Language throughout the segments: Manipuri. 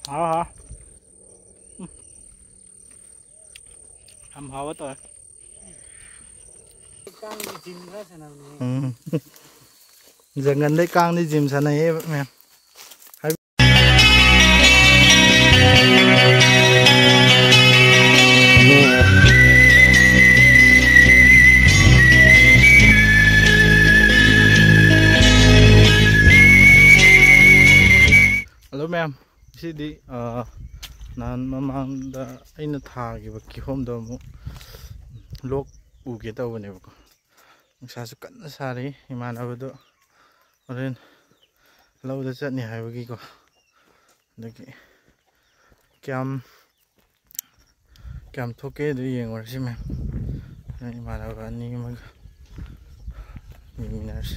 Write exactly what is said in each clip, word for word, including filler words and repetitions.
ꯍꯥꯎ ꯍꯥꯎ꯫ ꯎꯝ꯫ ꯌꯥꯝ ꯍꯥꯎꯕ ꯇꯧꯔꯦ꯫ ꯀꯥꯡꯒꯤ ꯖꯤꯝ ꯈꯔ ꯁꯥꯟꯅꯕꯅꯦ꯫ ꯎꯝ꯫ ꯖꯪꯒꯜꯗꯩ ꯀꯥꯡꯗꯤ ꯖꯤꯝ ꯁꯥꯟꯅꯩꯌꯦ ꯃꯌꯥꯝ꯫ ꯍꯜꯂꯣ ꯃꯌꯥꯝ, ꯉꯁꯤꯗꯤ, ꯑ, ꯅꯍꯥꯟ ꯃꯃꯥꯡꯗ ꯑꯩꯅ ꯊꯥꯈꯤꯕ ꯀꯤꯍꯣꯝꯗꯣ ꯑꯃꯨꯛ ꯂꯣꯛ ꯎꯒꯦ ꯇꯧꯕꯅꯦꯕꯀꯣ꯫ ꯅꯨꯡꯁꯥꯁꯨ ꯀꯟꯅ ꯁꯥꯔꯤ꯫ ꯏꯃꯥꯟꯅꯕꯗꯣ ꯍꯣꯔꯦꯟ ꯂꯧꯗ ꯆꯠꯅꯤ ꯍꯥꯏꯕꯒꯤꯀꯣ꯫ ꯑꯗꯒꯤ ꯀꯌꯥꯝ, ꯀꯌꯥꯝ ꯊꯣꯛꯀꯦ ꯑꯗꯨ ꯌꯦꯡꯉꯨꯔꯁꯤ ꯃꯌꯥꯝ꯫ ꯏꯃꯥꯟꯅꯕ ꯑꯅꯤ ꯑꯃꯒ ꯌꯦꯡꯃꯤꯟꯅꯔꯁꯤ꯫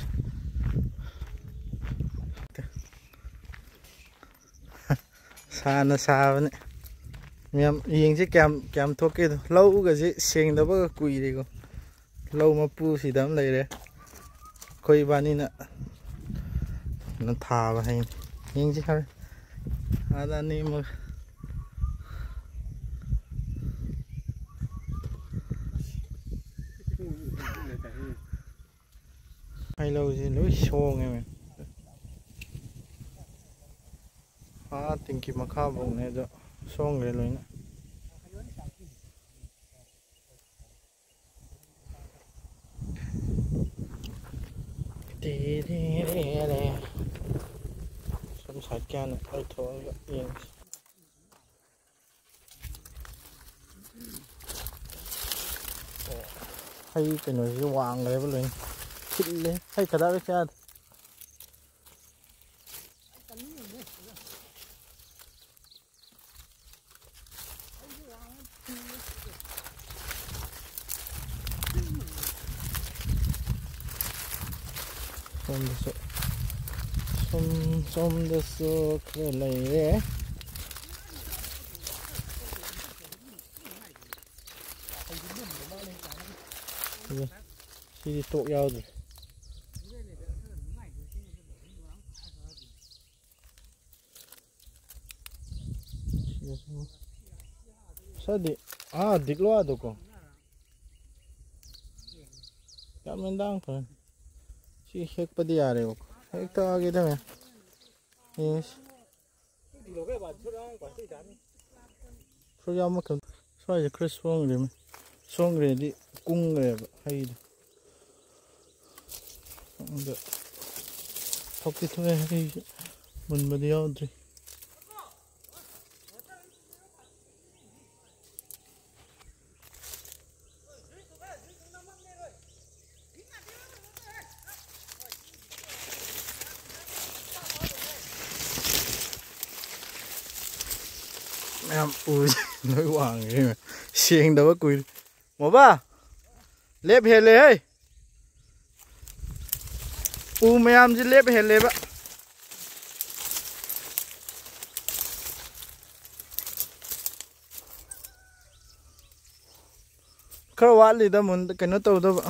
ꯁꯥꯅ ꯁꯥꯕꯅꯦ꯫ ꯃꯌꯥꯝ ꯌꯦꯡꯁꯤ ꯀꯌꯥꯝ, ꯀꯌꯥꯝ ꯊꯣꯛꯀꯦꯗꯣ꯫ ꯂꯧꯒꯁꯦ ꯁꯦꯡꯗꯕꯒ ꯀꯨꯏꯔꯦꯀꯣ꯫ ꯂꯧ ꯃꯄꯨꯁꯤꯗ ꯑꯃ ꯂꯩꯔꯦ꯫ ꯑꯩꯈꯣꯏ ꯏꯕꯥꯅꯤꯅ ꯊꯥꯕ ꯍꯩꯅꯤ꯫ ꯌꯦꯡꯁꯤ ꯍꯣꯔꯦꯟ꯫ ꯑꯥꯗ ꯑꯅꯤ ꯑꯃꯒ꯫ ꯍꯩꯂꯧꯁꯦ ꯂꯣꯏ ꯁꯣꯡꯉꯦ꯫ ꯑꯥ ꯇꯤꯡꯀꯤ ꯃꯈꯥꯐꯧꯅꯦ ꯑꯗꯣ ꯁꯣꯡꯈ꯭ꯔꯦ ꯂꯣꯏꯅ꯫ ꯇꯦꯔꯦꯔꯦꯔꯦ꯫ ꯁꯣꯝ ꯁꯥꯏꯠꯀꯤ ꯍꯥꯟꯅ ꯂꯣꯏꯊꯣꯛꯑꯒ ꯌꯦꯡꯁꯤ꯫ ꯑꯣ, ꯍꯩ ꯀꯩꯅꯣꯁꯤꯁꯨ ꯋꯥꯡꯈ꯭ꯔꯦꯕ ꯂꯣꯏꯅ꯫ ꯈꯤꯜꯂꯦ꯫ ꯍꯩ ꯈꯗꯥꯛ ꯂꯣꯏ ꯆꯥꯗꯦ꯫ ꯁꯣꯝꯗꯁꯨ, ꯁꯣꯝ, ꯁꯣꯝꯗꯁꯨ ꯈꯔ ꯂꯩꯔꯦ꯫ ꯁꯤꯗꯤ, ꯁꯤꯗꯤ ꯇꯣꯛ ꯌꯥꯎꯗ꯭ꯔꯦ꯫ ꯁꯗꯤ ꯑꯥ ꯗꯤꯛꯂꯣ ꯑꯗꯨꯀꯣ ꯌꯥꯝ ꯃꯦꯟꯗꯥꯡ ꯈꯔ ꯁꯤ ꯍꯦꯛꯄꯗꯤ ꯌꯥꯔꯦꯕꯀꯣ ꯍꯦꯛꯇ ꯑꯒꯦꯗꯃꯦ ꯌꯦꯡꯉꯁꯤ ꯈꯔ ꯌꯥꯝ ꯃꯈꯜ ꯁ꯭ꯋꯥꯏꯁꯦ ꯈꯔ ꯁꯣꯡꯈ꯭ꯔꯦ ꯁꯣꯡꯈ꯭ꯔꯦꯗꯤ ꯀꯨꯡꯈ꯭ꯔꯦꯕ ꯍꯩꯗꯣ ꯑꯗ ꯊꯣꯛꯇꯤ ꯊꯣꯛꯑꯦ ꯍꯩꯁꯦ ꯃꯨꯟꯕꯗꯤ ꯌꯥꯎꯗ꯭ꯔꯤ ꯃꯌꯥꯝ ꯎꯁꯦ ꯂꯣꯏ ꯋꯥꯡꯉꯦ ꯁꯦꯡꯗꯕ ꯀꯨꯏꯔꯦ ꯃꯣꯕꯥ ꯂꯦꯞ ꯍꯦꯜꯂꯦ ꯍꯩ ꯎ ꯃꯌꯥꯝꯁꯦ ꯂꯦꯞ ꯍꯦꯜꯂꯦꯕ ꯈꯔ ꯋꯥꯠꯂꯤꯗ ꯃꯨꯟ ꯀꯩꯅꯣ ꯇꯧꯗꯕ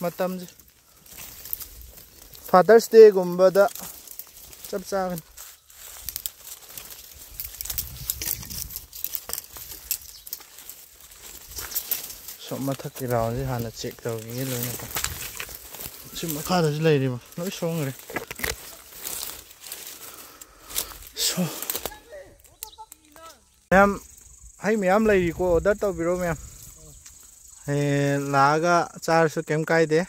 ꯃꯇꯝꯁꯦ ꯐꯥꯗꯔꯁ ꯗꯦꯒꯨꯝꯕꯗ ꯆꯞ ꯆꯥꯒꯅꯤ ꯁꯣꯝ ꯃꯊꯛꯀꯤ ꯔꯥꯎꯟꯁꯦ ꯍꯥꯟꯅ ꯆꯦꯛ ꯇꯧꯈꯤꯒꯦ ꯂꯣꯏꯅꯀꯣ ꯁꯤ ꯃꯈꯥꯗꯁꯨ ꯂꯩꯔꯤꯕ ꯂꯣꯏ ꯁꯣꯡꯈ꯭ꯔꯦ ꯁꯣ ꯃꯌꯥꯝ ꯍꯩ ꯃꯌꯥꯝ ꯂꯩꯔꯤꯀꯣ ꯑꯣꯔꯗꯔ ꯇꯧꯕꯤꯔꯣ ꯃꯌꯥꯝ ꯂꯥꯛꯑꯒ ꯆꯥꯔꯁꯨ ꯀꯩꯝ ꯀꯥꯏꯗꯦ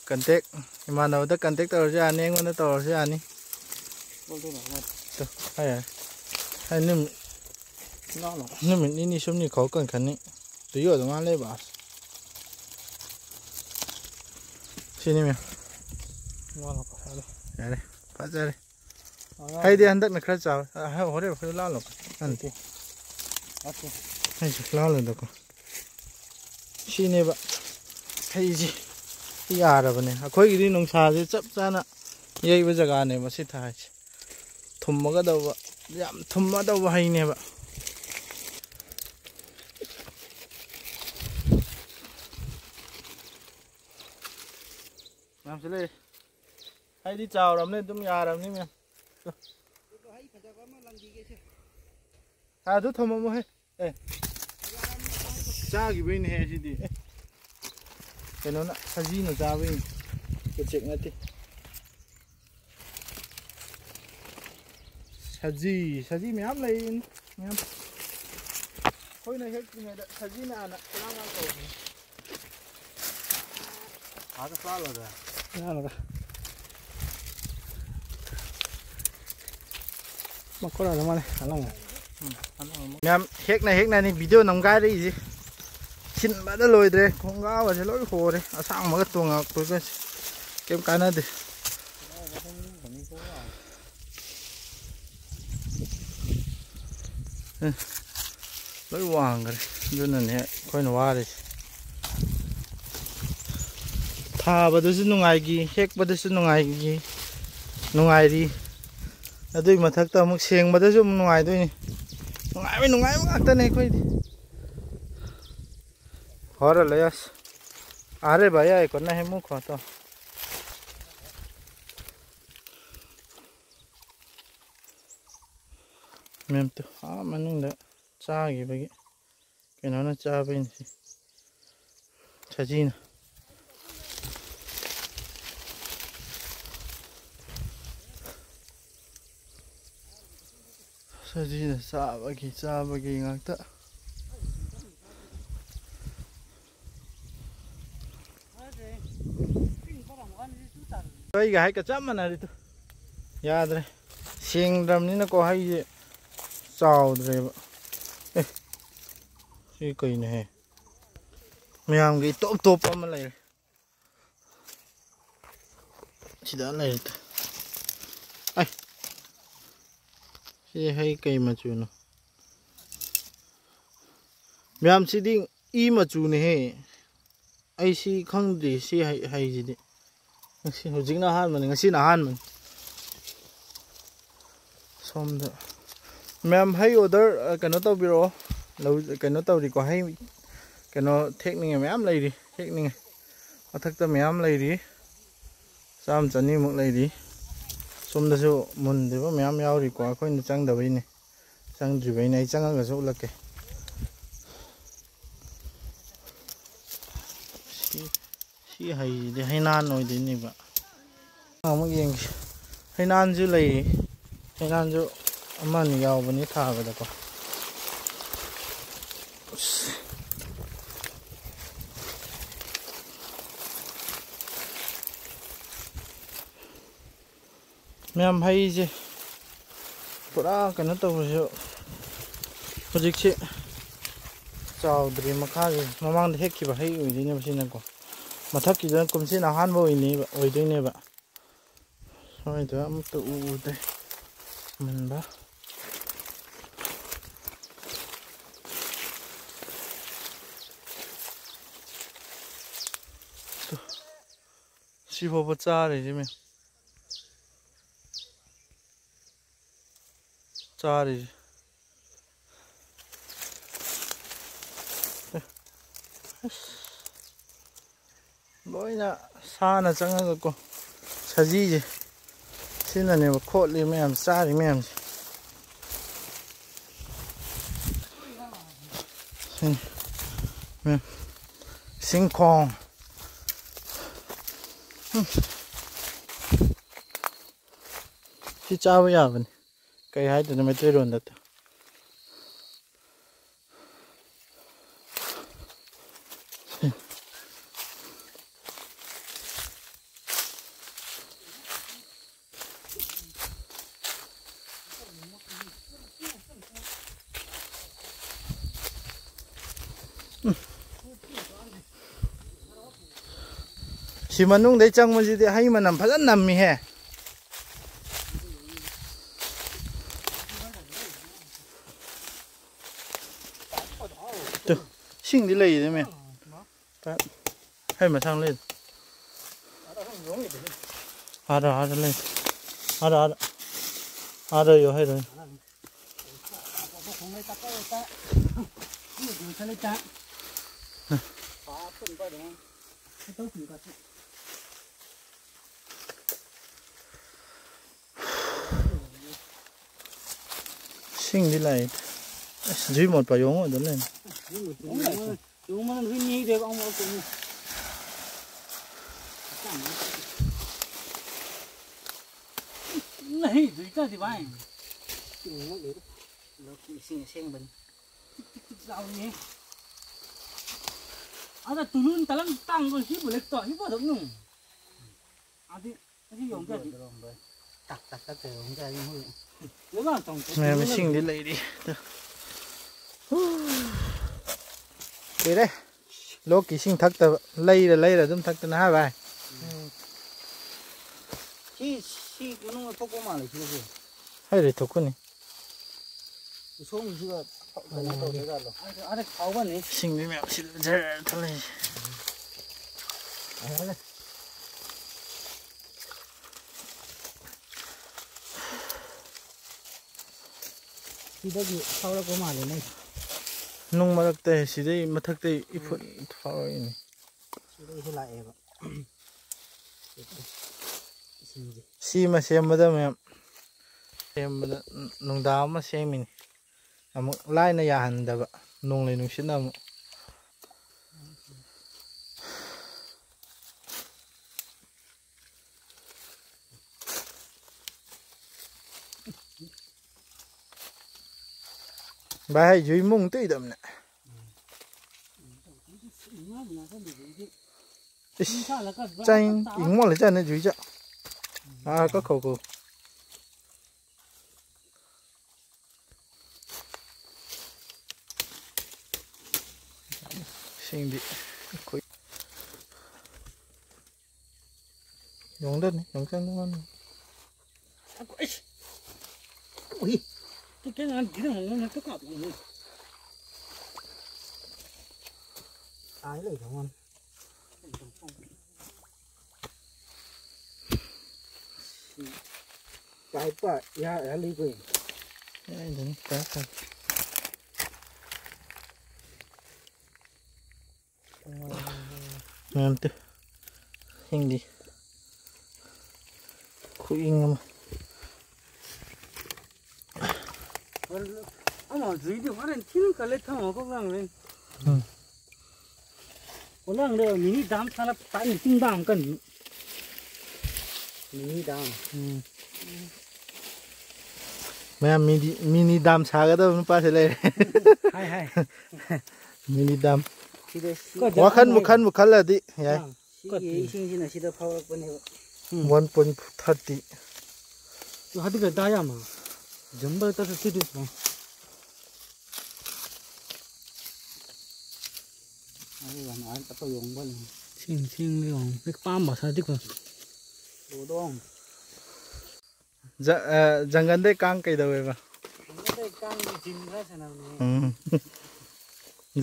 ꯀꯟꯇꯦꯛ ꯏꯃꯥꯟꯅꯕꯗ ꯀꯟꯇꯦꯛ ꯇꯧꯔꯁꯨ ꯌꯥꯅꯤ ꯑꯩꯉꯣꯟꯗ ꯇꯧꯔꯁꯨ ꯌꯥꯅꯤ ꯍꯥꯏ ꯍꯥꯏ ꯅꯨꯃꯤꯠ ꯅꯨꯃꯤꯠ ꯅꯤꯅꯤ ꯁꯨꯝꯅꯤ ꯈꯥꯎ ꯀꯟꯈꯠꯅꯤ ꯇꯨꯌꯣ ꯑꯗꯨꯃꯥꯏꯅ ꯂꯩꯕ ꯁꯤꯅꯤ ꯃꯌꯥꯝ ꯌꯥꯔꯦ ꯐꯖꯔꯦ ꯍꯥꯏꯗꯤ ꯍꯟꯗꯛꯅ ꯈꯔ ꯆꯥꯎꯔꯦ ꯍꯣꯔꯦꯟ ꯍꯣꯔꯦꯟ ꯂꯥꯜꯂꯣ ꯅꯪꯗꯤ ꯑꯩꯁꯨ ꯂꯥꯜꯂꯣꯗꯀꯣ ꯁꯤꯅꯦꯕ ꯍꯩꯁꯤ ꯌꯥꯔꯕꯅꯦ ꯑꯩꯈꯣꯏꯒꯤꯗꯤ ꯅꯨꯡꯁꯥꯁꯦ ꯆꯞ ꯆꯥꯅ ꯌꯩꯕ ꯖꯒꯥꯅꯦꯕ ꯁꯤ ꯊꯥꯏꯁꯦ ꯊꯨꯝꯃꯒꯗꯧꯕ ꯌꯥꯝ ꯊꯨꯝꯃꯗꯧꯕ ꯍꯩꯅꯦꯕ ꯃꯌꯥꯝꯁꯨ ꯂꯩ ꯍꯥꯏꯗꯤ ꯆꯥꯎꯔꯕꯅꯤ ꯑꯗꯨꯝ ꯌꯥꯔꯕꯅꯤ ꯃꯌꯥꯝ꯫ ꯑꯗꯨ ꯊꯝꯃꯝꯃꯣꯍꯦ꯫ ꯑꯦ, ꯆꯥꯈꯤꯕꯩꯅꯦꯍꯦ ꯁꯤꯗꯤ꯫ ꯑꯦ, ꯀꯩꯅꯣꯅ, ꯁꯖꯤꯅ ꯆꯥꯕꯩꯅꯤ꯫ ꯎꯆꯦꯛ ꯅꯠꯇꯦ꯫ ꯁꯖꯤ, ꯁꯖꯤ ꯃꯌꯥꯝ ꯂꯩꯔꯤꯅꯤ, ꯃꯌꯥꯝ꯫ ꯑꯩꯈꯣꯏꯅ ꯍꯦꯛꯇ꯭ꯔꯤꯉꯩꯗ ꯁꯖꯤꯅ ꯍꯥꯟꯅ ꯀꯣꯏꯂꯥꯡ ꯂꯥꯡ ꯇꯧꯕꯅꯤ꯫ ꯑꯥꯗ ꯆꯥꯂꯣꯗ꯫ ꯆꯥꯂꯣꯗ꯫ ꯃꯈꯣꯟ ꯑꯗꯨꯝ ꯃꯥꯜꯂꯦ, ꯑꯅꯧꯕ꯫ ꯃꯌꯥꯝ ꯍꯦꯛꯅ ꯍꯦꯛꯅꯅꯤ ꯚꯤꯗꯤꯑꯣ ꯅꯝꯒꯥꯏꯔꯛꯏꯁꯦ꯫ ꯁꯤꯟꯕꯗ ꯂꯣꯏꯗ꯭ꯔꯦ, ꯈꯣꯡꯒ꯭ꯔꯥꯎꯒꯁꯦ ꯂꯣꯏ ꯍꯣꯔꯦ, ꯑꯁꯥꯡꯕꯒ ꯇꯣꯡꯉꯛꯄꯒꯁꯦ ꯀꯩꯝ ꯀꯥꯟꯅꯗꯦ꯫ ꯎꯝ, ꯂꯣꯏ ꯋꯥꯡꯈ꯭ꯔꯦ꯫ ꯑꯗꯨꯅꯅꯦ ꯑꯩꯈꯣꯏꯅ ꯋꯥꯔꯤꯁꯦ꯫ ꯊꯥꯕꯗꯁꯨ ꯅꯨꯡꯉꯥꯏꯈꯤ, ꯍꯦꯛꯄꯗꯁꯨ ꯅꯨꯡꯉꯥꯏꯈꯤ, ꯅꯨꯡꯉꯥꯏꯔꯤ꯫ ꯑꯗꯨꯒꯤ ꯃꯊꯛꯇ ꯑꯃꯨꯛ ꯁꯦꯡꯕꯗꯁꯨ ꯑꯃꯨꯛ ꯅꯨꯡꯉꯥꯏꯗꯣꯏꯅꯤ꯫ ꯅꯨꯡꯉꯥꯏꯕ, ꯅꯨꯡꯉꯥꯏꯕ ꯉꯥꯛꯇꯅꯦ ꯑꯩꯈꯣꯏꯗꯤ꯫ ꯍꯣꯔ ꯂꯩ ꯑꯁ꯫ ꯑꯔꯦ ꯚꯥꯏ, ꯑꯩ ꯀꯣꯟꯅ ꯍꯦꯃꯨ ꯈꯣꯠꯇꯣ꯫ ꯃꯦꯝꯇꯨ ꯑꯥ ꯃꯅꯨꯡꯗ ꯆꯥꯈꯤꯕꯒꯤ ꯀꯩꯅꯣꯅ ꯆꯥꯕꯩꯅꯤ ꯁꯤ꯫ ꯁꯖꯤꯅ꯫ ꯁꯖꯤꯅ ꯆꯥꯕꯒꯤ, ꯆꯥꯕꯒꯤ ꯉꯥꯛꯇ꯫ ꯑꯩꯒ ꯍꯥꯏꯒ ꯆꯞ ꯃꯥꯟꯅꯔꯤꯗꯣ꯫ ꯌꯥꯗ꯭ꯔꯦ꯫ ꯁꯦꯡꯗ꯭ꯔꯕꯅꯤꯅꯀꯣ ꯍꯩꯁꯦ ꯆꯥꯎꯗ꯭ꯔꯦꯕ꯫ ꯑꯦ, ꯁꯤ ꯀꯩꯅꯣꯍꯦ? ꯃꯌꯥꯝꯒꯤ ꯏꯇꯣꯞ ꯇꯣꯞꯄ ꯑꯃ ꯂꯩꯔꯦ꯫ ꯁꯤꯗ ꯂꯩꯔꯦ꯫ ꯑꯩ, ꯁꯤ ꯍꯩ ꯀꯩ ꯃꯆꯨꯅꯣ? ꯃꯌꯥꯝꯁꯤꯗꯤ ꯏ ꯃꯆꯨꯅꯦꯍꯦ꯫ ꯑꯩ ꯁꯤ ꯈꯪꯗ꯭ꯔꯤ, ꯁꯤ ꯍꯩ, ꯍꯩꯁꯤꯗꯤ꯫ ꯉꯁꯤ, ꯍꯧꯖꯤꯛꯅ ꯑꯍꯥꯟꯕꯅꯤ, ꯉꯁꯤꯅ ꯑꯍꯥꯟꯕꯅꯤ꯫ ꯁꯣꯝꯗ ꯃꯌꯥꯝ ꯍꯩ ꯑꯣꯔꯗꯔ, ꯑ, ꯀꯩꯅꯣ ꯇꯧꯕꯤꯔꯛꯑꯣ꯫ ꯂꯧ-, ꯀꯩꯅꯣ ꯇꯧꯔꯤꯀꯣ, ꯍꯩ ꯀꯩꯅꯣ ꯊꯦꯛꯅꯤꯡꯉꯥꯏ ꯃꯌꯥꯝ ꯂꯩꯔꯤ, ꯍꯦꯛꯅꯤꯡꯉꯥꯏ꯫ ꯃꯊꯛꯇ ꯃꯌꯥꯝ ꯂꯩꯔꯤ꯫ ꯆꯥꯝ ꯆꯅꯤꯃꯨꯛ ꯂꯩꯔꯤ꯫ ꯁꯣꯝꯗꯁꯨ ꯃꯨꯟꯗ꯭ꯔꯤꯕ ꯃꯌꯥꯝ ꯌꯥꯎꯔꯤꯀꯣ, ꯑꯩꯈꯣꯏꯅ ꯆꯪꯗꯕꯩꯅꯦ, ꯆꯪꯗ꯭ꯔꯤꯕꯩꯅꯦ꯫ ꯑꯩ ꯆꯪꯉꯒꯁꯨ ꯎꯠꯂꯛꯀꯦ꯫ ꯁꯤ, ꯁꯤ ꯍꯩꯁꯤꯗꯤ ꯍꯩꯅꯥꯟ ꯑꯣꯏꯗꯣꯏꯅꯦꯕ꯫ ꯑꯃꯨꯛ ꯌꯦꯡꯒꯦ꯫ ꯍꯩꯅꯥꯟꯁꯨ ꯂꯩꯔꯤ꯫ ꯍꯩꯅꯥꯟꯁꯨ ꯑꯃ ꯑꯅꯤ ꯌꯥꯎꯕꯅꯤ ꯊꯥꯕꯗꯀꯣ꯫ ꯑꯁ꯫ ꯃꯌꯥꯝ ꯍꯩꯁꯦ ꯄꯨꯔꯥ ꯀꯩꯅꯣ ꯇꯧꯕꯁꯨ ꯍꯧꯖꯤꯛꯁꯤ ꯆꯥꯎꯗ꯭ꯔꯤ꯫ ꯃꯈꯥꯒꯤ ꯃꯃꯥꯡꯗ ꯍꯦꯛꯈꯤꯕ ꯍꯩ ꯑꯣꯏꯗꯣꯏꯅꯦꯕ ꯁꯤꯅꯀꯣ꯫ ꯃꯊꯛꯀꯤꯗꯨꯅ ꯀꯨꯝꯁꯤꯅ ꯑꯍꯥꯟꯕ ꯑꯣꯏꯅꯦꯕ, ꯑꯣꯏꯗꯣꯏꯅꯦꯕ꯫ ꯁ꯭ꯋꯥꯏꯗ ꯑꯃꯠꯇ ꯎꯗꯦ ꯃꯨꯟꯕ꯫ ꯁꯤ ꯐꯥꯎꯕ ꯆꯥꯔꯤꯁꯦ ꯃꯌꯥꯝ꯫ ꯆꯥꯔꯤꯁꯦ꯫ ꯑꯦ, ꯑꯁ꯫ ꯂꯣꯏꯅ ꯁꯥꯅ ꯆꯪꯉꯒꯀꯣ, ꯁꯖꯤꯁꯦ ꯁꯤꯅꯅꯦꯕ ꯈꯣꯠꯂꯤ ꯃꯌꯥꯝ, ꯆꯥꯔꯤ ꯃꯌꯥꯝꯁꯦ꯫ ꯁꯤꯅꯤ꯫ ꯃꯌꯥꯝ꯫ ꯁꯤꯡꯈꯣꯡ꯫ ꯎꯝ꯫ ꯁꯤ ꯆꯥꯕ ꯌꯥꯕꯅꯤ꯫ ꯀꯩ ꯍꯥꯏꯗꯣꯏꯅꯣ ꯃꯩꯇꯩꯂꯣꯟꯗ? ꯁꯤ ꯃꯅꯨꯡꯗꯩ ꯆꯪꯕꯁꯤꯗꯤ ꯍꯩ ꯃꯅꯝ ꯐꯖꯅ ꯅꯝꯃꯤꯍꯦ꯫ ꯇꯨ, ꯏꯁꯤꯡꯗꯤ ꯂꯩꯔꯤꯅꯦ ꯃꯦ꯫ ꯍꯩ ꯃꯁꯥꯡ ꯂꯩ꯫ ꯑꯥꯗ, ꯑꯥꯗ ꯂꯩ꯫ ꯑꯥꯗ, ꯑꯥꯗ꯫ ꯑꯥꯗ ꯌꯣ ꯍꯩꯔꯣꯏ꯫ ꯏꯁꯤꯡꯗꯤ ꯂꯥꯛꯏ꯫ ꯑꯁ, ꯖꯨꯏ ꯃꯣꯠꯄ ꯌꯣꯡ ꯑꯣꯏꯗ ꯂꯩꯔꯝꯃꯦ꯫ ꯌꯣꯡ ꯃꯅꯝ ꯍꯨꯏ ꯅꯦꯗꯦꯕ ꯑꯃꯨꯛ ꯑꯃꯨꯛ꯫ ꯅꯍꯤ ꯖꯨꯏ ꯇꯥꯗꯤ ꯚꯥꯏ꯫ ꯏꯁꯤꯡ ꯑꯁꯦꯡꯕꯅꯤ꯫ ꯇꯤꯛ ꯇꯤꯛ ꯇꯤꯛ ꯂꯥꯎꯔꯤꯌꯦ꯫ ꯑꯗ ꯇꯨꯂꯨꯟ ꯇꯂꯪ ꯇꯥꯡꯕ ꯁꯤꯕꯨ ꯂꯦꯛꯇꯣ ꯁꯤꯕꯨ ꯑꯗꯨꯝ ꯅꯨꯡ꯫ ꯑꯗꯤ ꯑꯁꯤ ꯌꯣꯡ ꯆꯥꯗꯤ꯫ ꯇꯛ ꯇꯛ ꯇꯛ ꯇꯧ ꯌꯣꯡ ꯆꯥꯗꯤ ꯃꯣꯏ꯫ ꯂꯣꯏꯕꯥꯟ ꯇꯣꯡ ꯇꯣꯡ ꯃꯌꯥꯝ ꯇꯣꯡ ꯏꯁꯤꯡꯗꯤ ꯂꯩꯔꯤ꯫ ꯀꯨꯏꯔꯦ꯫ ꯂꯣꯛꯀꯤ ꯏꯁꯤꯡ ꯊꯛꯇꯕ꯫ ꯂꯩꯔ ꯂꯩꯔ ꯑꯗꯨꯝ ꯊꯛꯇꯅ ꯍꯥ ꯚꯥꯏ? ꯎꯝ꯫ ꯁꯤ, ꯁꯤ ꯃꯅꯨꯡꯗ ꯊꯣꯛꯄ ꯃꯥꯜꯂꯦ ꯁꯤꯁꯦ꯫ ꯍꯩꯔꯦ ꯊꯣꯛꯀꯅꯤ꯫ ꯁꯣꯝꯒꯤꯁꯤꯒ ꯀꯩꯅꯣ ꯇꯧꯗꯣꯏꯖꯥꯠꯂꯣ? ꯑꯗ ꯐꯥꯎꯕꯅꯤ꯫ ꯏꯁꯤꯡꯗꯤ ꯃꯌꯥꯝ ꯁꯤꯗ ꯖꯔ ꯊꯣꯛꯂꯛꯏꯁꯦ꯫ ꯌꯥꯔꯦ꯫ ꯁꯤꯗꯒꯤ ꯐꯥꯎꯔꯛꯄ ꯃꯥꯜꯂꯦ ꯅꯪ꯫ ꯅꯨꯡ ꯃꯔꯛꯇ ꯁꯤꯗꯩ ꯃꯊꯛꯇꯩ ꯏꯐꯨꯠ ꯐꯥꯎꯔꯛꯏꯅꯦ꯫ ꯁꯤꯗꯩꯁꯨ ꯂꯥꯛꯑꯦꯕ꯫ ꯏꯁꯤꯡꯁꯦ꯫ ꯁꯤꯃ ꯁꯦꯝꯕꯗ ꯃꯌꯥꯝ ꯁꯦꯝꯕꯗ ꯅꯨꯡꯗꯥꯡ ꯑꯃ ꯁꯦꯝꯃꯤꯅꯤ꯫ ꯑꯃꯨꯛ ꯂꯥꯏꯅ ꯌꯥꯍꯟꯗꯕ ꯅꯣꯡꯂꯩ ꯅꯨꯡꯁꯤꯠꯅ ꯑꯃꯨꯛ꯫ ꯚꯥꯏ, ꯍꯥꯏ ꯖꯨꯏ ꯃꯨꯡ ꯇꯨꯏꯗꯝꯅꯦ꯫ ꯏꯁ, ꯆꯥꯏ, ꯏꯪꯃꯣꯜ ꯂꯩ ꯆꯥꯅ ꯖꯨꯏ ꯆꯥ꯫ ꯑꯥ, ꯀꯛꯈꯧ ꯀꯧ꯫ ꯏꯁꯤꯡꯗꯤ ꯑꯩꯈꯣꯏ ꯌꯣꯡꯗꯅꯤ, ꯌꯣꯡꯆꯪꯗ ꯃꯥꯅꯤ꯫ ꯑꯩꯁ! ꯎꯏ! ꯇꯤꯛꯀꯦꯠ ꯉꯥꯟ ꯒꯤꯔ ꯉꯥꯟ ꯉꯥꯟ ꯇ ꯀꯥꯞꯄ ꯎꯏ꯫ ꯇꯥꯏ ꯂꯩ ꯊꯃꯣꯟ꯫ ꯄꯥꯏꯄ ꯌꯥ ꯌꯥ ꯂꯩ ꯀꯣꯏ꯫ ꯌꯥꯏꯗꯅꯤ, ꯀꯥ ꯀꯥ꯫ ꯃꯌꯥꯝ ꯇꯨ꯫ ꯏꯁꯤꯡꯗꯤ ꯈꯨꯏꯪ ꯑꯃ꯫ ꯖꯨꯏꯗꯤ ꯍꯣꯔꯦꯟ ꯊꯤꯅ ꯀꯜꯂꯦ, ꯊꯝꯃꯣ ꯀꯣꯛ ꯂꯥꯡꯂꯦ꯫ ꯎꯝ꯫ ꯀꯣꯛ ꯂꯥꯡꯂꯦ, ꯃꯤꯅꯤ ꯗꯥꯝ ꯁꯥꯂꯥ ꯇꯥꯛ ꯏꯁꯤꯡ ꯗꯥꯝ ꯀꯟ꯫ ꯃꯤꯅꯤ ꯗꯥꯝ꯫ ꯎꯝ꯫ ꯃꯌꯥꯝ ꯃꯤꯅꯤ, ꯃꯤꯅꯤ ꯗꯥꯝ ꯁꯥꯒꯗꯕ ꯅꯨꯄꯥꯁꯦ ꯂꯩꯔꯦ꯫ ꯍꯥꯏ, ꯍꯥꯏ꯫ ꯃꯤꯅꯤ ꯗꯥꯝ꯫ ꯁꯤꯗ ꯁꯤ ꯋꯥꯈꯟꯕꯨ ꯈꯟꯕꯨ ꯈꯜꯂꯗꯤ ꯌꯥꯏ꯫ ꯑꯥ꯫ ꯁꯤꯒꯤ ꯏꯁꯤꯡꯁꯤꯅ ꯁꯤꯗ ꯐꯥꯎꯔꯛꯄꯅꯦꯕ꯫ ꯎꯝ꯫ One point thirty. ꯍꯥꯏꯗꯤ ꯀꯩ ꯗꯥ ꯌꯥꯝꯃ? ꯖꯝꯕ ꯇꯁꯨ ꯁꯤꯗꯤ꯫ ꯑꯗꯨꯒ ꯅꯍꯥꯟ ꯆꯠꯄ ꯌꯣꯡꯕ ꯂꯩ꯫ ꯁꯤꯡ, ꯁꯤꯡ ꯌꯣꯡ꯫ ꯍꯦꯛ ꯄꯥꯝꯕ ꯁꯥꯗꯤꯀꯣ꯫ ꯂꯣꯗꯣꯡ꯫ ꯖ-, ꯑ, ꯖꯪꯒꯜꯗꯩ ꯀꯥꯡ ꯀꯩꯗꯧꯋꯦꯕ? ꯖꯪꯒꯜꯗꯩ ꯀꯥꯡꯗꯤ ꯖꯤꯝ ꯈꯔ ꯁꯥꯟꯅꯕꯅꯦ꯫ ꯎꯝ꯫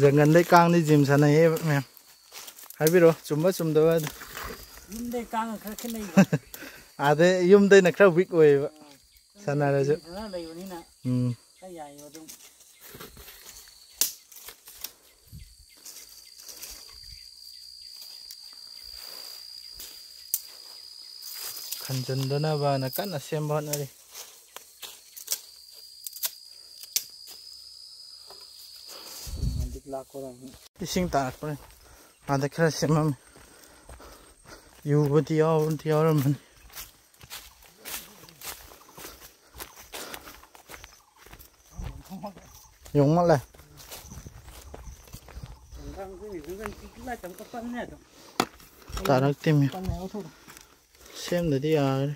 ꯖꯪꯒꯜꯗꯩ ꯀꯥꯡꯗꯤ ꯖꯤꯝ ꯁꯥꯟꯅꯩꯌꯦ ꯃꯌꯥꯝ꯫ ꯍꯥꯏꯕꯤꯔꯣ, ꯆꯨꯝꯕ ꯆꯨꯝꯗꯕ ꯑꯗꯨ꯫ ꯌꯨꯝꯗꯩ ꯀꯥꯡꯒ ꯈꯔ ꯈꯦꯠꯅꯩꯕ꯫ ꯑꯥꯗꯩ ꯌꯨꯝꯗꯩꯅ ꯈꯔ ꯋꯤꯛ ꯑꯣꯏꯌꯦꯕ꯫ ꯁꯥꯟꯅꯔꯁꯨ꯫ ꯁꯥꯟꯅ ꯂꯩꯕꯅꯤꯅ ꯎꯝ꯫ ꯈꯔ ꯌꯥꯏꯌꯦꯕ ꯑꯗꯨꯝ꯫ ꯈꯟꯖꯤꯟꯗꯅꯕꯅ ꯀꯟꯅ ꯁꯦꯝꯕ ꯍꯣꯠꯅꯔꯤ꯫ ꯏꯁꯤꯡ ꯇꯥꯔꯛꯄꯅꯤ꯫ ꯑꯥꯗ ꯈꯔ ꯁꯦꯝꯃꯝꯃꯤ꯫ ꯌꯨꯕꯗꯤ ꯌꯥꯎꯕꯗꯤ ꯌꯥꯎꯔꯝꯃꯅꯤ꯫ ꯌꯣꯡꯃꯛꯂꯦ꯫ ꯇꯥꯔꯛꯇꯦꯃꯤ꯫ ꯁꯦꯝꯗꯗꯤ ꯌꯥꯔꯦ꯫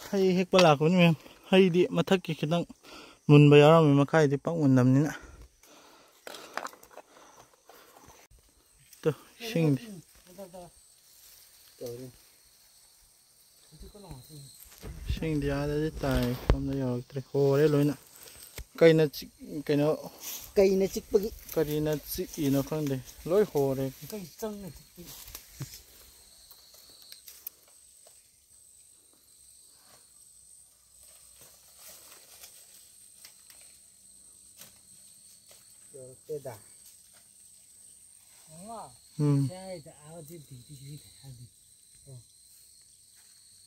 ꯍꯩ ꯍꯦꯛꯄ ꯂꯥꯛꯄꯅꯤ ꯃꯌꯥꯝ꯫ ꯍꯩꯗꯤ ꯃꯊꯛꯀꯤ ꯈꯤꯇꯪ ꯃꯨꯟꯕ ꯌꯥꯎꯔꯝꯃꯤ, ꯃꯈꯥꯏꯗꯤ ꯄꯥꯛ ꯃꯨꯟꯗꯕꯅꯤꯅ꯫ ꯇꯨ, ꯏꯁꯤꯡꯗꯤ꯫ ꯏꯁꯤꯡꯗꯤ ꯑꯥꯗꯗꯤ ꯇꯥꯏ, ꯁꯣꯝꯗ ꯌꯧꯔꯛꯇ꯭ꯔꯦ꯫ ꯍꯣꯔꯦ ꯂꯣꯏꯅ꯫ ꯀꯩꯅ ꯆꯤꯛ-, ꯀꯩꯅꯣ, ꯀꯩꯅ ꯆꯤꯛꯄꯒꯤ꯫ ꯀꯔꯤꯅ ꯆꯤꯛꯏꯅꯣ ꯈꯪꯗꯦ꯫ ꯂꯣꯏ ꯍꯣꯔꯦ꯫ ꯀꯩ ꯆꯪꯅ ꯆꯤꯛꯄꯒꯤ꯫ ꯌꯧꯔꯛꯇꯦꯗ꯫ ꯎꯝ꯫ ꯁ꯭ꯋꯥꯏꯗ ꯑꯥ ꯗꯤ ꯗꯤ ꯗꯤ ꯗꯤ ꯍꯥꯏꯗꯤ꯫ ꯑꯣ꯫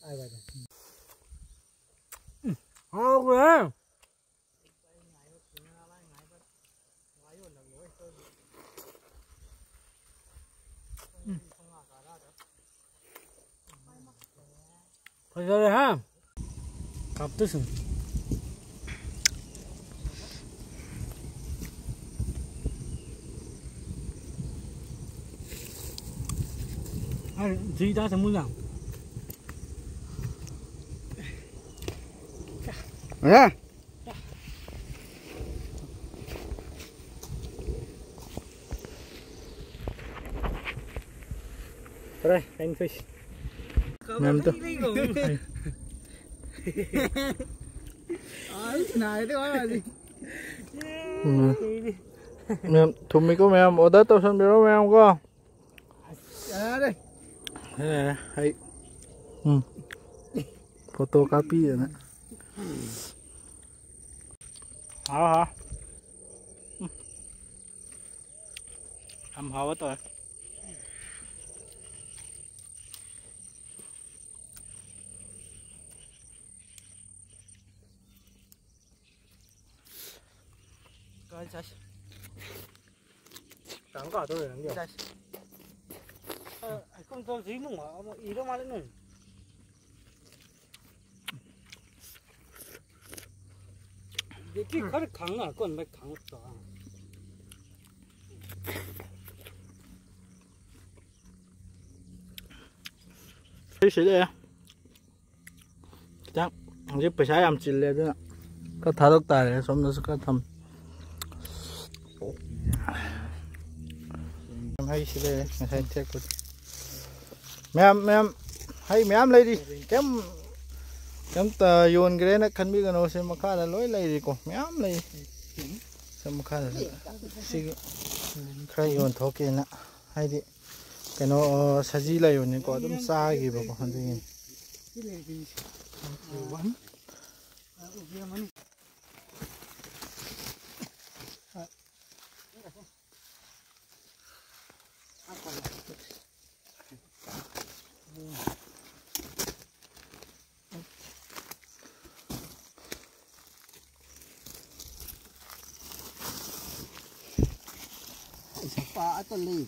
ꯑꯥ, ꯋꯥꯏꯗ꯫ ꯎꯝ꯫ ꯍꯥꯎꯈ꯭ꯔꯦ꯫ ꯐꯖꯔꯦ ꯍꯥ? ꯀꯥꯞꯇꯨ ꯁꯨꯝ꯫ ꯑ, ꯖꯨꯏꯗ ꯆꯪꯉꯨ ꯂꯥꯎ꯫ ꯑ? ꯐꯔꯦ, ꯑꯩꯅ ꯊꯣꯏꯁꯤ꯫ ꯃꯌꯥꯝꯗꯣ꯫ ꯎꯝ꯫ ꯃꯌꯥꯝ ꯊꯨꯝꯃꯤꯀꯣ ꯃꯌꯥꯝ, order ꯇꯧꯁꯟꯕꯤꯔꯣ ꯃꯌꯥꯝ ꯀꯣ꯫ ꯌꯥꯔꯦ꯫ ꯌꯥꯔꯦ, ꯑꯩ, ꯎꯝ꯫ ꯐꯣꯇꯣ ꯀꯥꯞꯄꯤꯗꯅ꯫ ꯍꯥꯎ, ꯍꯥꯎ꯫ ꯎꯝ꯫ ꯌꯥꯝ ꯍꯥꯎꯕ ꯇꯧꯔꯦ꯫ ꯀꯥꯏ ꯆꯥꯁꯤ? ꯀꯌꯥꯝ ꯀꯥꯗꯧꯔꯦ ꯅꯪꯒꯤ? ꯆꯥꯁꯤ꯫ ꯑ, ꯍꯩꯀ꯭ꯔꯨꯝ ꯇꯧꯁꯤ ꯏꯃꯨꯡ ꯑꯃ ꯏꯔ ꯃꯥꯜꯂꯦ ꯅꯪ꯫ ꯕꯦꯇ꯭ꯔꯤ ꯈꯔ ꯈꯥꯡꯉ ꯀꯣꯟ ꯃꯩ ꯈꯥꯡꯉꯛꯇꯣ꯫ ꯁꯤꯗ ꯈꯤꯇꯪ ꯍꯧꯖꯤꯛ ꯄꯩꯁꯥ ꯌꯥꯝ ꯆꯤꯜꯂꯦ, ꯑꯗꯨꯅ ꯈꯔ ꯊꯥꯗꯣꯛ ꯇꯥꯔꯦ꯫ ꯁꯣꯝꯗꯁꯨ ꯈꯔ ꯊꯝ꯫ ꯍꯩꯁꯤ ꯂꯩꯔꯦ, ꯉꯁꯥꯏ ꯊꯦꯛꯄꯗꯣ꯫ ꯃꯌꯥꯝ, ꯃꯌꯥꯝ, ꯍꯩ ꯃꯌꯥꯝ ꯂꯩꯔꯤ꯫ ꯀꯩꯝ, ꯀꯩꯝꯇ ꯌꯣꯟꯈ꯭ꯔꯦꯅ ꯈꯟꯕꯤꯒꯅꯨ꯫ ꯁꯤ ꯃꯈꯥꯗ ꯂꯣꯏ ꯂꯩꯔꯤꯀꯣ, ꯃꯌꯥꯝ ꯂꯩ꯫ ꯁꯤ ꯃꯈꯥꯗꯁꯨ ꯁꯤꯒꯤ ꯈꯔ ꯌꯣꯟꯊꯣꯛꯀꯦꯅ, ꯍꯥꯏꯗꯤ ꯀꯩꯅꯣ, ꯁꯖꯤ ꯂꯩꯕꯅꯤꯀꯣ, ꯑꯗꯨꯝ ꯆꯥꯈꯤꯕꯀꯣ, ꯑꯗꯨꯒꯤꯅꯤ꯫ ꯏꯁ, ꯄꯥ ꯑꯇ ꯂꯩ꯫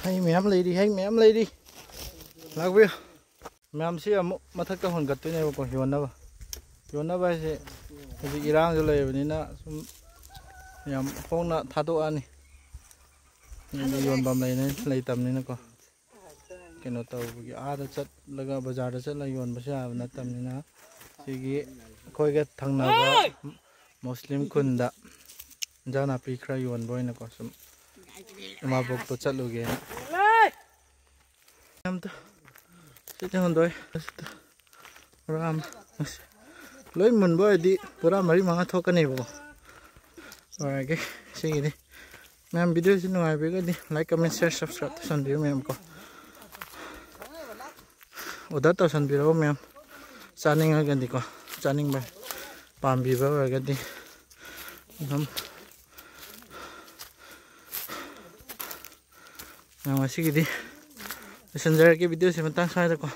ꯍꯩ ꯃꯌꯥꯝ ꯂꯩꯔꯤ, ꯍꯩ ꯃꯌꯥꯝ ꯂꯩꯔꯤ꯫ ꯂꯥꯛꯄꯤꯌꯨ꯫ ꯃꯌꯥꯝꯁꯤ ꯑꯃꯨꯛ ꯃꯊꯛꯇ ꯍꯣꯟꯒꯠꯇꯣꯏꯅꯦꯕꯀꯣ, ꯌꯣꯟꯅꯕ꯫ ꯌꯣꯟꯅꯕ ꯍꯥꯏꯁꯦ ꯍꯧꯖꯤꯛ ꯏꯔꯥꯡꯁꯨ ꯂꯩꯕꯅꯤꯅ ꯁꯨꯝ ꯌꯥꯝ ꯍꯣꯡꯅ ꯊꯥꯗꯣꯛꯑꯅꯤ꯫ ꯍꯥꯏꯗꯤ ꯌꯣꯟꯐꯝ ꯂꯩꯅ-, ꯂꯩꯇꯕꯅꯤꯅꯀꯣ꯫ ꯀꯩꯅꯣ ꯇꯧꯕꯒꯤ ꯑꯥꯗ ꯆꯠꯂꯒ, ꯕꯖꯥꯔꯗ ꯆꯠꯂꯒ ꯌꯣꯟꯕꯁꯨ ꯌꯥꯕ ꯅꯠꯇꯕꯅꯤꯅ, ꯁꯤꯒꯤ ꯑꯩꯈꯣꯏꯒ ꯊꯪꯅꯕ ꯃꯨꯁꯂꯤꯝ ꯈꯨꯟꯗ ꯏꯟꯖꯥꯡ ꯅꯥꯄꯤ ꯈꯔ ꯌꯣꯟꯕ ꯑꯣꯏꯅꯀꯣ, ꯁꯨꯝ ꯏꯃꯥꯕꯣꯛꯇꯣ ꯆꯠꯂꯨꯒꯦꯅ꯫ ꯑꯝꯇ ꯁꯤꯗ ꯍꯣꯟꯗꯣꯛꯑꯦ꯫ ꯁꯤꯗ ꯕꯣꯔꯥ ꯑꯃ꯫ ꯑꯁ, ꯂꯣꯏ ꯃꯨꯟꯕ ꯑꯣꯏꯔꯗꯤ ꯕꯣꯔꯥ ꯃꯔꯤ ꯃꯉꯥ ꯊꯣꯛꯀꯅꯦꯕꯀꯣ꯫ ꯂꯣꯏꯔꯒꯦ ꯁꯤꯒꯤꯗꯤ꯫ ꯃꯌꯥꯝ, ꯚꯤꯗꯤꯑꯣꯁꯤ ꯅꯨꯡꯉꯥꯏꯕꯤꯔꯒꯗꯤ like, comment, share, subscribe ꯇꯧꯁꯟꯕꯤꯌꯨ ꯃꯌꯥꯝ ꯀꯣ꯫ Order ꯇꯧꯁꯟꯕꯤꯔꯛꯑꯣ ꯃꯌꯥꯝ꯫ ꯆꯥꯅꯤꯡꯉꯒꯗꯤꯀꯣ, ꯆꯥꯅꯤꯡꯕ ꯄꯥꯝꯕꯤꯕ ꯑꯣꯏꯔꯒꯗꯤ ꯑꯗꯨꯝ꯫ ꯉꯁꯤꯒꯤꯗꯤ ꯂꯣꯏꯁꯤꯟꯖꯔꯒꯦ ꯚꯤꯗꯤꯑꯣꯁꯤ ꯃꯇꯥꯡ ꯁ꯭ꯋꯥꯏꯗꯀꯣ꯫